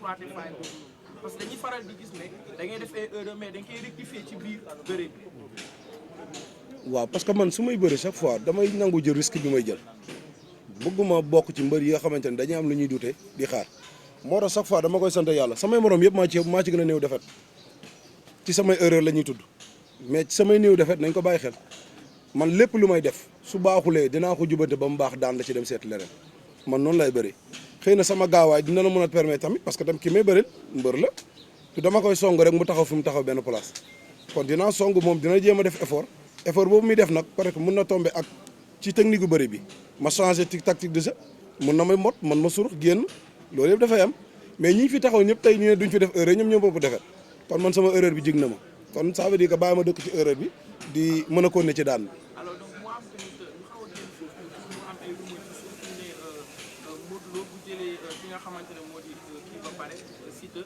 defaatee faay boobu noonu parce que dañuy faral di gis ne da ngay def ay erreur mais da nga koy rectifier ci biir bëre bi. waaw parce que man su may bëri chaque fois damay nangu jël risque bi may jël bëgguma bokk ci mbër yi nga xamante ne dañuy am lu ñuy dute di xaar moo tax chaque fois dama koy sant yàlla samay morom yëpp maa ci gën a néew defet ci samay erreur la ñuy tudd mais ci samay néew defet nañ ko bàyyi xel man lépp lu may def su baaxulee dinaa ko jubante ba mu baax daan la ci dem seeti leneen man noonu lay bëri xëy na sama gaawaay dina la mën a permettre tamit parce que tam ki may bëril mbër la te dama koy song rek mu taxaw fi mu taxaw benn place kon dinaa song moom dina jéem a def effort boobu muy def nag parce que mun na tomber ak ci technique gu bëri bi ma changé tactique de jeu mun na may mot man ma surux génn loolu yëpp dafay am mais ñi fi taxaw ñëpp tey ñu ne duñ fi def erreur ñoom ñoo bopp defet kon man sama erreur bi jig na ma kon ça veut dire que bàyyi ma dëkk ci erreur bi di mën a continuer ci daan bi. alors donc mu am tamit ñu xaw a génn foofu mu am ay rumeur ci suuf ñu ne Modou Lo bu jëlee ki nga xamante ne moo di kii ba pare Siteu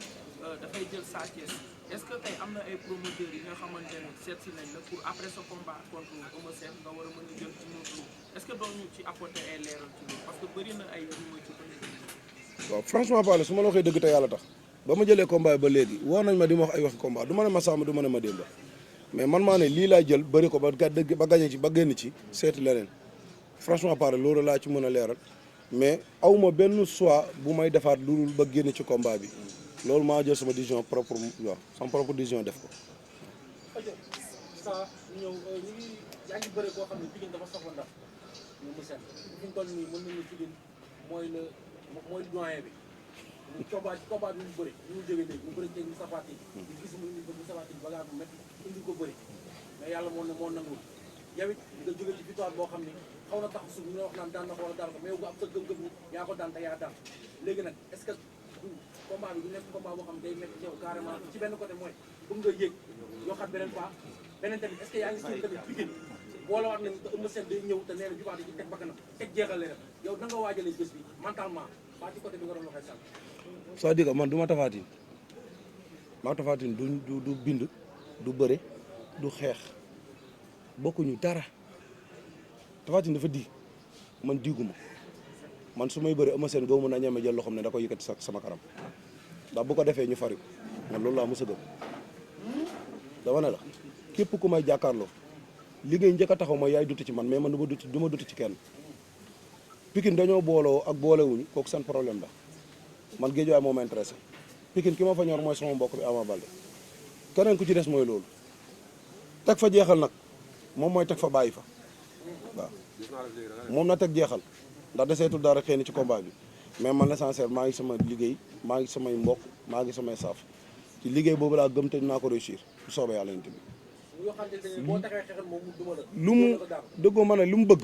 dafay jël Sa Thiès est-ce que tey am na ay promoteurs yi nga xamante ne seet si nañ la pour après ce combat contre Eumeu Sène nga war a mën a jël ci Modou Lo est-ce que doon ñu ci apporter ay leeral ci loolu parce que bëri na ay rumeur ci bëri. waaw franchement parler su ma la waxee dëgg te yàlla tax ba ma jëlee combat ba léegi woo nañ ma di ma wax ay waxi combat du ma ne ma sàmm du ma ne ma démba mais man maa ne lii laay jël bëri ko ba gañe ci ba génn ci seeti leneen franchement parler loolu laa ci mën a leeral mais awma benn choix bu may defaat lu dul ba génn ci combat bi loolu maa jël sama décision propre waaw sama propre décision def ko. ok ça ñëw ñu ngi yaa ngi bëre koo xam ne Pikine dafa soxla ndax ñu mu seen fi ñu toll nii mën nañu Pikine mooy doyen bi ñu combat bi ñu bëri ñu mu jógee léegi mu bëri teg ñu safaati di gis mu indi ko mu safaati bagaa bu métti indi ko bëri mais yàlla moo nangul yow it nga jógee ci victoire boo xam ni xaw na tax suuf ñu la wax naan daan na ko wala daan ko mais nga am sa gëm-gëm ni yaa ko daan te yaa daan léegi nag est-ce que combat bi du nekk combat boo xam ne day métti ci yow carrément ci benn côté mooy bëgg nga yéeg yokkaat beneen pas beneen tamit est-ce que yaa ngi si tamit Pikine boolawaat nañ te Eumeu Sène day ñëw te nee na victoire di ci teg bakkanam teg jeexal leen yow da nga waajalee bés bi mentalement pas ci côté bi nga doon waxee sànq. c'est-à-dire que man du ma tafaatin maa tafaatin du bind du bëre du xeex bokkuñu dara tafaatin dafa di man diiguma man su may bëri Eumeu Sène googu mën na ñeme jël loxoom ne da koy yëkkati sama kanam ndax bu ko defee ñu fari ko man loolu laa mos a gëm dama ne la képp ku may jàkkaarloo li ngay njëkk a taxaw mooy yaay dutti ci man mais man du ma dutti ci kenn Pikine dañoo booloo ak boolewuñu kooku seen problème la man Guédiawaye moo ma intéressé Pikine ki ma fa ñor mooy sama mbokk bi Ama Baldé keneen ku ci des mooy loolu teg fa jeexal nag moom mooy teg fa bàyyi fa waaw moom na teg jeexal ndax deseetul dara xëy na ci combat bi mais man l'essentiel maa ngi sama liggéey maa ngi samay mbokk maa ngi samay saaf ci liggéey boobu laa gëm te dinaa ko réussir bu soobee yàlla nit bi lu mu dëggoo ma ne lu mu bëgg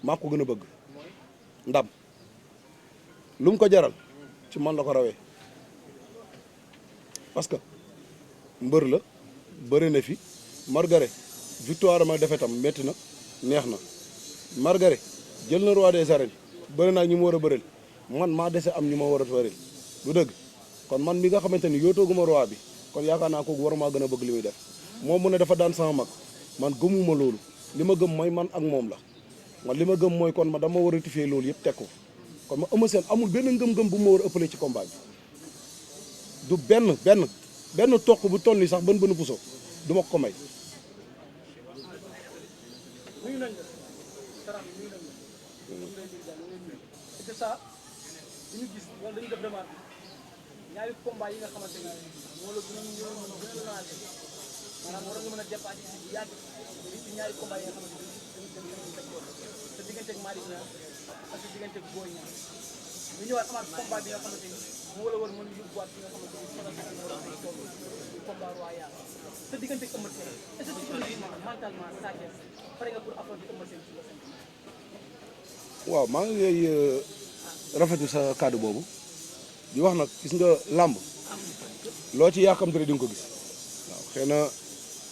maa ko gën a bëgg ndam lu mu ko jaral ci man la ko rawee parce que mbër la bëri na fi Margaret victoire ma defetam métti na neex na Margaret jël na roi des arènes bëri naa ñu mu war a bëril man maa dese am ñu ma war a bëril du dëgg kon man mi nga xamante ni yootooguma roi bi kon yaakaar naa kooku war maa gën a bëgg li muy def moom mu ne dafa daan sama mag man gëmuma loolu li ma gëm mooy man ak moom la man li ma gëm mooy kon ma dama war a rectifier loolu yëpp teg ko kon ma Eumeu Sène amul benn ngëm-ngëm bu ma war a ëppale ci combat bi du benn toq bu toll nii sax bën puso du ma ko may. nuyu nañ la Saram nuyu nañ la c'est ça ñu gis wala dañu def remarque ñaari combat yi nga xamante ni moo la gën a lancé maanaam war nga mën a dépassé si bu yàgg ci ñaari combat yi nga xamante ni sa diggante ak Malick Niang ak sa diggante ak Boy Niang ñu ñëwaat amaat combat bi nga xamante ni moo la war mën a yóbbuwaat bi nga xamante ni soxna si moo la ay toll combat royal sa diggante ak Eumeu Sène est-ce que psychologiquement mentalement Sa Thiès pare nga pour affronter Eumeu Sène sur le 5. waaw maa ngi lay rafetlu sa kàddu boobu di wax nag gis nga làmb loo ci yàkkamte di nga ko gis waaw xëy na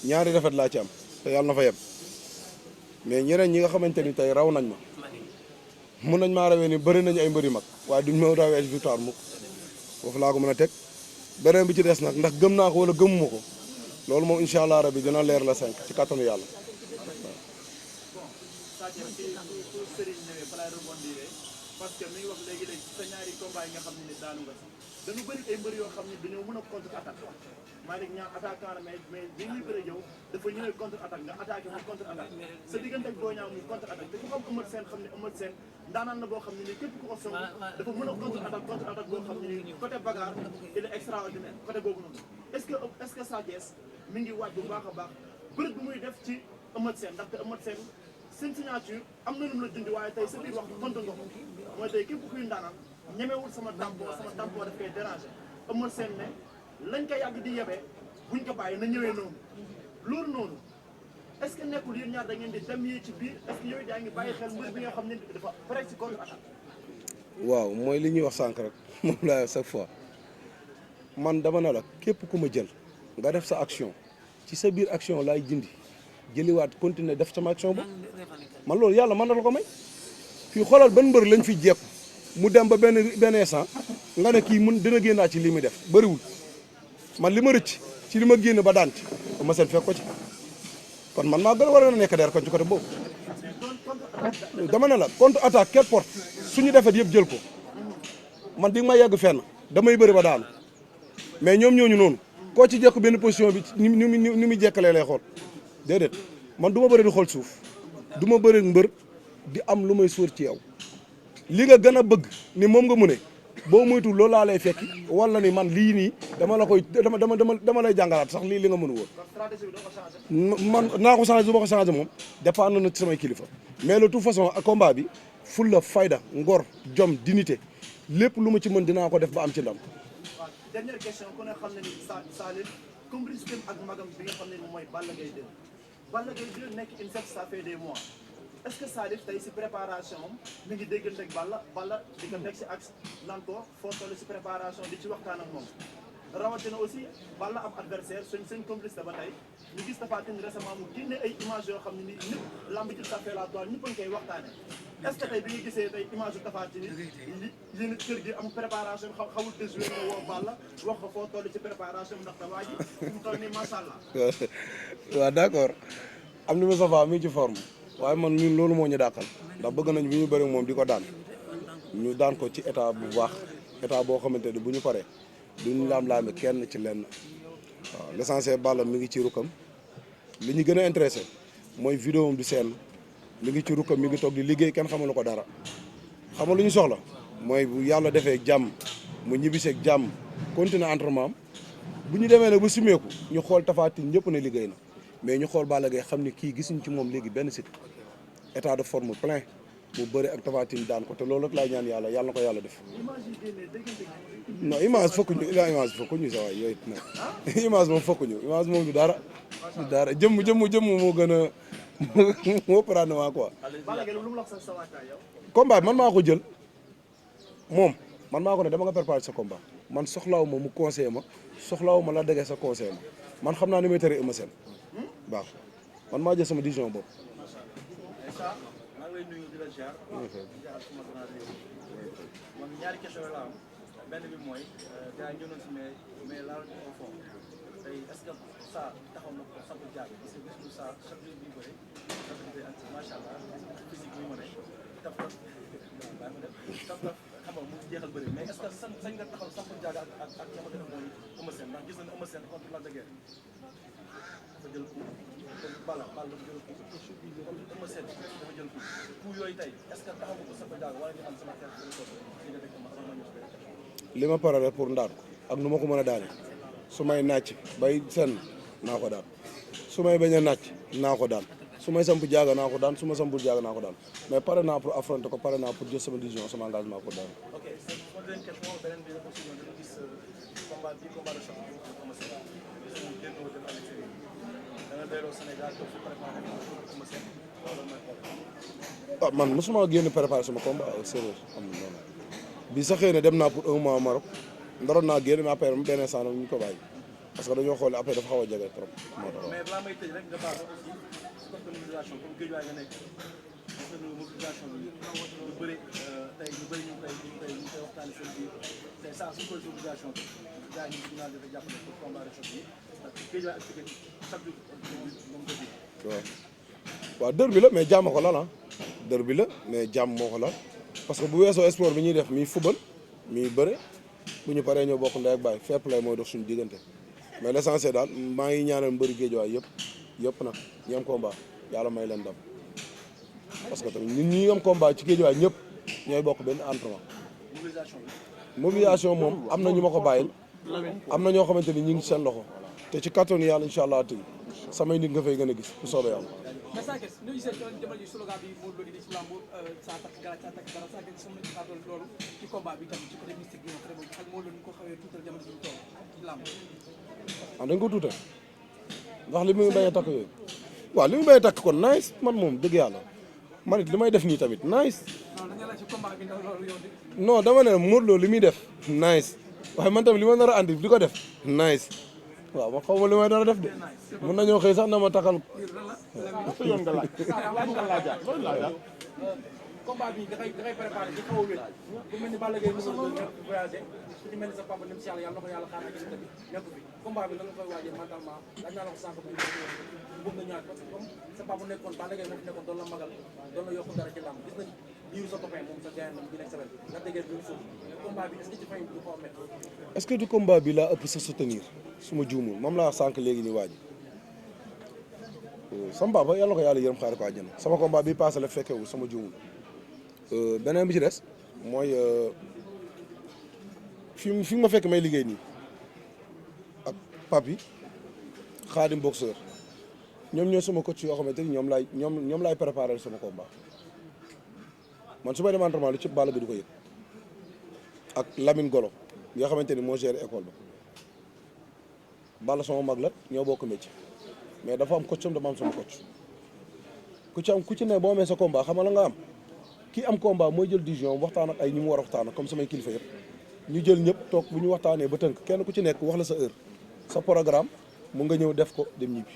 ñaari rafet laa ci am te yàlla na fa yem mais ñeneen ñi nga xamante ni tey raw nañ ma mun nañ maa rawee ni bëri nañu ay mbëri mag waaye duñ ma rawee victoire mukk foofu laa ko mën a teg beneen bi ci des nag ndax gëm naa ko wala gëmuma ko loolu moom incha allah rabi dina leer la 5 ci kattanu yàlla waaw. parce que mi ngi wax léegi-léegi sa ñaari combat yi nga xam ne ni daanu nga si dañu bëri ay mbër yoo xam ne dañoo mën a contre attaque Malick Niang attaquant la mais bi muy bëri yow dafa ñëwee contre attaque nga attaqué muy contre attaque sa diggante ak Boy Niang muy contre attaque te ku xam Eumeu Sène xam ne Eumeu Sène ndaanaan la boo xam ne ni képp ku ko song dafa mën a contre attaque boo xam ne ni côté bagarre il est extraordinaire côté boobu noonu est-ce que Sa Thiès mi ngi waaj bu baax a baax bëri bi muy def ci Eumeu Sène ndaxte Eumeu Sène seen signature am na lu mu la dindi waaye tey sa biir wax tontu nga ko mooy tey képp kuy ndaanaan ñemewul sama tampon daf koy déranger Eumeu Sène ne lañ ko yàgg di yebee buñ ko bàyyi na ñëwee noonu loolu noonu est-ce que nekkul yéen ñaar da ngeen di dem yi ci biir est-ce que yooyu daa ngi bàyyi xel mbir bi nga xam ne dafa pare ci contre attaque. waaw mooy li ñuy wax sànq rek moom laa chaque fois man dama ne la képp ku ma jël nga def sa action ci sa biir action laay jindi jëliwaat continuer def sama action ba man loolu yàlla man na la ko may fii xoolal ban mbër lañ fi jekku mu dem ba benn instant nga ne kii mun dina génnaa ci li muy def bëriwul man li ma rëcc ci li ma génn ba daan ci ma seen fekk ko ci kon man maa gën a war a nekk der kon ci côté boobu dama ne la contre attaque quelle porte suñu defet yëpp jël ko man di nga ma yegg fenn damay bëri ba daanu mais ñoom ñooñu noonu koo ci jekk benn position bi ni muy jekkalee lay xool déedéet man du ma bëri di xool suuf du ma bëri mbër di am lu may sóor ci yow li nga gën a bëgg ni moom nga mu ne boo moytuwul loolu laa lay fekki wala ni man lii nii dama lay jàngalaat sax lii li nga mënu woon man naa ko changé du ma ko changé moom dépendre na ci samay kilifa mais de toute façon combat bi fulla fayda ngor jom dignité lépp lu ma ci mën dinaa ko def ba am ci ndam. waaw dernière question ku ne xam ne ni Salif complicité ak magam bi nga xam ne mooy Balla Gaye 2 Balla Gaye 2 nekk INSEP ça fait des mois est-ce que Salif tey si préparation am mi ngi déggante ak Balla di ko teg si axe nan ko foo toll si préparation di ci waxtaan ak moom rawatina aussi Balla am adversaire suñ complicité ba tey ñu gis Tapha Tine récemment mu génne ay images yoo xam ne ni ñëpp lamb ji ça fait la toile ñëpp a ngi koy waxtaane est-ce que tey bi nga gisee tey image yu Tapha Tine yi kër gi am préparation xawul déjoué nga woo Balla wax ko foo toll ci préparation ndax ta waa ji fi mu toll nii macha allah. waaw d'accord am ni Moustapha mi ci forme waaye man ñun loolu moo ñu dàqal ndax bëgg nañ bi ñu bëri moom di ko daan ñu daan ko ci état bu baax état boo xamante ne bu ñu paree duñu laam-laame kenn ci lenn waaw l'essentiel Balla mi ngi ci rukkam li ñu gën a intéressé mooy vidéo am du seen mi ngi ci rukkam mi ngi toog di liggéey kenn xamalu ko dara xamal lu ñu soxla mooy bu yàlla defee jàmm mu ñibbiseeg jàmm continuer entraînement am bu ñu demee nag ba simeeku ñu xool Tapha Tine ñëpp ne liggéey na mais ñu xool Balla Gaye xam ne kii gisuñ ci moom léegi benn site état de forme plein mu bëri ak Tapha Tine daan ko te loolu rek laay ñaan yàlla na ko yàlla def non image fokkuñu image fokkuñu sa waay yooyu nag image moom fokkuñu image moom du dara jëmm moo gën a moo pratiquement quoi combat bi man maa ko jël moom man maa ko ne dama nga préparé sa combat man soxlaawu ma mu conseillé ma soxlaawu ma la déggee sa conseil ma man xam naa ni may tere Eumeu Sène baax man maa jël sama décision boobu. maa ngi lay nuyu di la ziar. man ñaari question la am benn bi mooy gars yi ñëw nañ si mais laal au fond tey est-ce que ça taxaw na ko samp jaabi parce que gis nga ça chaque jour bi bëri macha allah physique bi mu ne taf taf xam nga mu jeexal bëri mais est-ce que sañ nga taxaw samp jaabi ak ñamate ne mooy Eumeu Sène ndax gis nañ Eumeu Sène contre Lac de Guiers dafa jël coup Balla dafa jël coup Eumeu Sène dafa jël coup yooyu tey est-ce que taxaw nga ko samp jaabi wala ñu am sama xeex li ma parale pour ndaan ko ak nu ma ko mën a daane su may nàcc bay senn naa ko daan su may bañ a nàcc naa ko daan su may samp jaaga naa ko daan su ma sampul jaaga naa ko daan mais pare naa pour affronter ko pare naa pour jël sama décision sama engagement pour daan. ok ma beneen question beneen bi aussi dañu gis combat bi combat de choc bi Eumeu Sène suñu génnoo dem à l'extérieur da nga delloo Sénégal toog si préparé Eumeu Sène wala mooy ah man mosuma génn préparé sama combat ak séeréer am na noonu bi sax xëy na dem naa pour un mois Maroc ndaroon naa génn mais après benn instant nag ñu ko bàyyi parce que dañoo xool après dafa xaw a jege trop moo tax. mais balaa may tëj rek nga baal aussi si côté mobilisation comme géej waay nga nekk gis nañu mobilisation bi lu bëri tey ñu bëri ñu koy waxtaanee seen biir tey saa suñu koy mobilisation bi gars yi ñu naan dafa jàppale pour combat de choc bi parce que géej waay ak Pikine chaque jour moom ko ji. waaw waaw dër bi la mais jàmm ko lal ah dër bi la mais jàmm moo ko lal parce que bu weesoo sport bi ñuy def mi football mi bëre bu ñu paree ñoo bokk ndey ak baay fair play mooy dox suñu diggante mais l'essentiel daal maa ngi ñaanal mbëri Guédiawaye yëpp nag ñi am combat yàlla may leen ndam parce que tamit ñun ñi am combat ci Guédiawaye ñëpp ñooy bokk benn entraînement mobilisation moom am na ñu ma ko bàyyil am na ñoo xamante ni ñu ngi seen loxo te ci kattanu yàlla incha allah tey samay nit nga fay gën a gis bu soobee yàlla. mais Sa Thiès ñu gisee jamono ji slogan bi Modou Lo di ci lamb saa takk dara Sa Thiès sama ci xaatoon loolu ci combat bi tamit ci côté mystique bi très bon ak Modou Lo ñu ko xawee tuutal jamono ji ñu toog ci lamb. dañ ko tuutal ndax li muy bañ a takk yooyu waaw li muy bañ a takk kon nice man moom dëgg yàlla man it li may def nii tamit nice. non dañu la ci combat bi ndax loolu yow non dama ne Modou Lo li muy def nice waaye man tamit li ma nar a andi di ko def nice waaw man xaw ma li may nar a def de mun nañoo xëy sax na ma takkal. yoon nga laaj nga laajaat loolu laajaat combat bi da ngay préparé ci xaw a wér bu mel ni Balla Gaye numéro 2 nekk voyagé ku ci mel ni sa papa dem si yàlla yàlla na ko yàlla xaar ak tamit nekk fi combat bi la nga koy waajee mentalement dañ naa la ko sànq bu bëgg nga ñaar parce que comme sa papa nekkoon Balla Gaye moo fi nekkoon doon la magal doon la yokk dara ci làmb gis nañ liiru sa copain moom sa gayan nam bi nekk sa wet nga déggee bi suuf combat bi est-ce que ci fin bi du ko mettre est-ce que du combat bi laa ëpp sa soutenir su ma juumul moom laa sànq léegi ni waaj sama papa yàlla ko yàlla yërëm xaar ko àjjana sama combat bi passé la fekkewul sama juumul beneen bi ci des mooy fi ma fekk may liggéey nii ak papi xaadim boxeur ñoom ñoo sama coach yoo xamante ni ñoom laay préparer sama combat man su may dem entraînement lu ci Balla bi du ko yëg ak Lamine Golo nga xamante ni moo géré école ba Balla sama mag la ñoo bokk métier mais dafa am coacham dama am sama coach ku ci ne boo amee sa combat xam nga la nga am kii am combat mooy jël décision waxtaan ak ay ñi mu war a waxtaan ak comme samay kilifa yëpp ñu jël ñëpp toog bu ñu waxtaanee ba tënk kenn ku ci nekk wax la sa heure sa programme mu nga ñëw def ko dem ñibbi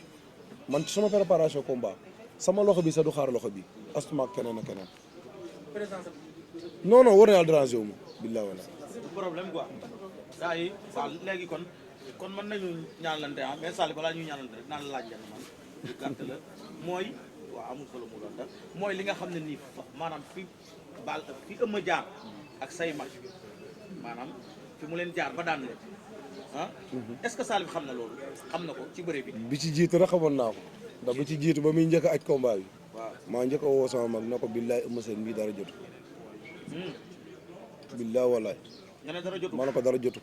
man ci sama préparation combat sama loxo bi sa du xaar loxo bi astuma ak keneen ak keneen non war na yàlla déranger wu ma billahi wala problème quoi saa yi waaw léegi kon mën nañu ñaanalante ah mais Sall balaa ñuy ñaanalante rek naan laaj leen man lu gàtt la mooy waaw amul solo mu doon def mooy li nga xam ne nii maanaam fi ëmma jaar ak say mag maanaam fi mu leen jaar ba daan leen ah est-ce que Sall bi xam na loolu xam na ko ci bëre bi ci jiitu rek xamoon naa ko ndax bi ci jiitu ba muy njëkk a aj combat bi waaw maa njëkk a woo sama mag na ko billaay ëmma seen bii dara jotu billaay wallaay nga ne dara jotu ma ne ko dara jotu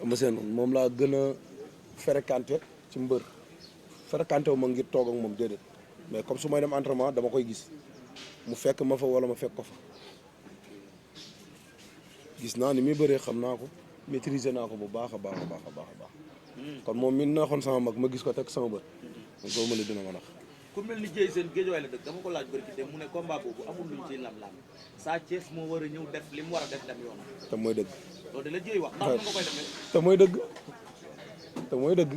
ëmma seen moom laa gën a fréquenté ci mbër fréquenté wu ma ngir toog ak moom déedéet mais comme su may dem entraînement dama koy gis mu fekk ma fa wala ma fekk ko fa gis naa ni muy bëree xam naa ko maîtriser naa ko bu baax a baax a baax a baax a baax kon moom mi naxoon sama mag ma gis ko teg sama bët moom soo mënee dina ma nax ku mel ni Dieye Sène Guédiawaye la dëkk dama ko laaj bëri ki dem mu ne combat boobu amul luñ ciy lam-lam Sa Thiès moo war a ñëw def li mu war a def dem yoon te mooy dëgg loolu de la Dieye wax ndax nga koy defee te mooy dëgg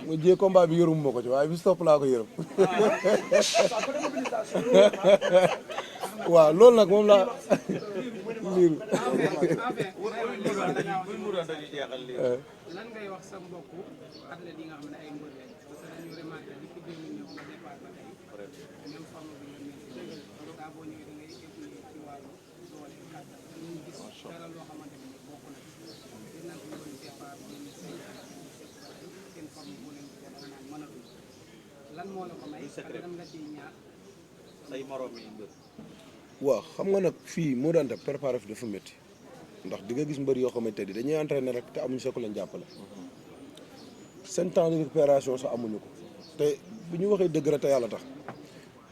mu jiyee combat bi yërëm ma ko ci waaye bis topp laa ko yërëm waaw loolu nag moom laa liiru lan ngay wax sa mbokk athlètes yi nga xam ne ay mbër lañ parce que dañu remarqué depuis 2009 nga départ ba tey même forme bi nga mel en tout cas boo ñëwee da ngay évoluer ci wàllu doole kàttan ñu gis dara loo xamante ne bokk na ci nañ ko doon départ 2005 seen forme bu leen da nga naan mënatul lan moo la ko may ak lan nga ciy ñaar say morom yi mbër waaw xam nga nag fii moo daan def préparé fi dafa métti ndax di nga gis mbër yoo xamante ni dañuy entraîné rek te amuñu sa ko leen jàppale seen temps de récupération sax amuñu ko te bu ñu waxee dëgg rek te yàlla tax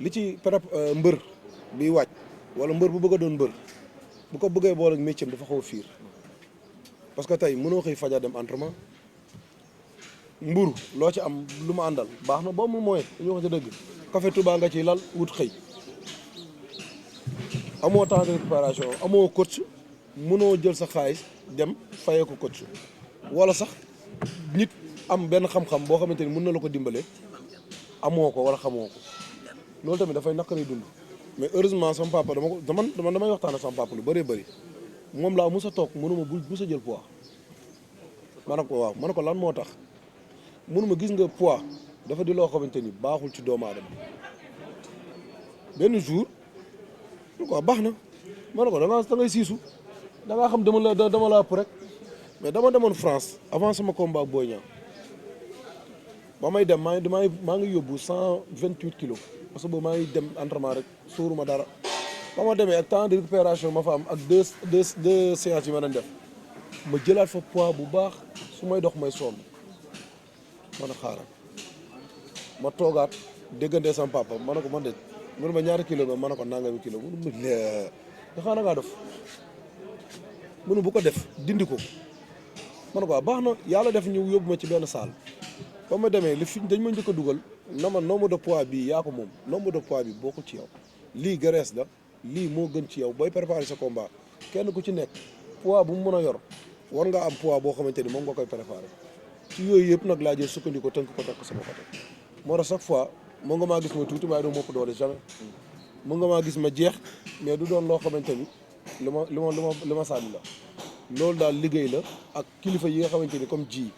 li ci mbër biy wàcc wala mbër bu bëgg a doon mbër bu ko bëggee boole ak métier dafa xaw a fiir parce que tey mënoo xëy faja dem entraînement mburu loo ci am lu ma àndal baax na boo mu mooy dañu wax dëgg café Touba nga ci lal wut xëy amoo temps de récupération amoo coach mënoo jël sa xaalis dem fayee ko coach wala sax nit am benn xam-xam boo xamante ni mën na la ko dimbale amoo ko wala xamoo ko loolu tamit dafay naqaree dund mais heureusement sama papa damay waxtaan ak sama papa lu bëree bëri moom laa mus a toog mënuma mus a jël poids ma ne ko waaw ma ne ko lan moo tax mënuma gis nga poids dafa di loo xamante ni baaxul ci doomu aadama benn jour quoi baax na ma ne ko da ngay siisu da ngaa xam dama la ëpp rek mais dama demoon France avant sama combat ak Boy Niang ba may dem maa ngi yóbbu 128 kilos parce que boobu maa ngi dem entraînement rek suuruma dara ba ma demee ak temps de récupération ma fa am ak deux séances yi ma doon def ma jëlaat fa poids bu baax su may dox may sonn man a xaaral ma toogaat déggante sama papa ma ne ko man de mënu ma ñaari kilo ma ne ko nangami kilo mënu ma nga xanaa ngaa def mënu bu ko def dindi ko ma ne ko baax na yàlla def ñu yóbbu ma ci benn salle ba ma demee dañ ma njëkk a dugal na ma nombre de poids bii yaa ko moom nombre de poids bi bokkul ci yow lii graisse la lii moo gën ci yow booy préparer sa combat kenn ku ci nekk poids bu mu mën a yor war nga am poids boo xamante ni moom nga koy préparer ci yooyu yëpp nag laa jël sukkandiku tënk ko takk sama côté moo tax chaque fois mën nga maa gis ma tuuti waaye du mopp doole jamais mën nga maa gis ma jeex mais du doon loo xamante ni li ma sànni la loolu daal liggéey la ak kilifa yi nga xamante ni comme ji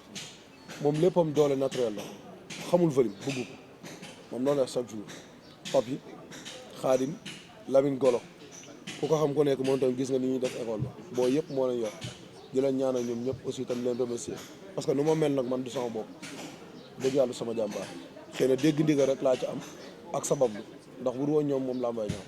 moom léppam doole naturel la xamul volume bëggu ko moom noonu la chaque jour Papi Xaadim Lamine Golo ku ko xam ko nekk moom tam gis nga ni ñuy def école ba boo yëpp moo leen yor di leen ñaanal ñoom ñëpp aussi tam leen remercier parce que nu ma mel nag man du sama bopp dëgg yàlla sama jàmbaar xëy na dégg ndigal rek laa ci am ak sabab bi ndax bu dul woon ñoom moom laa mbay ñoom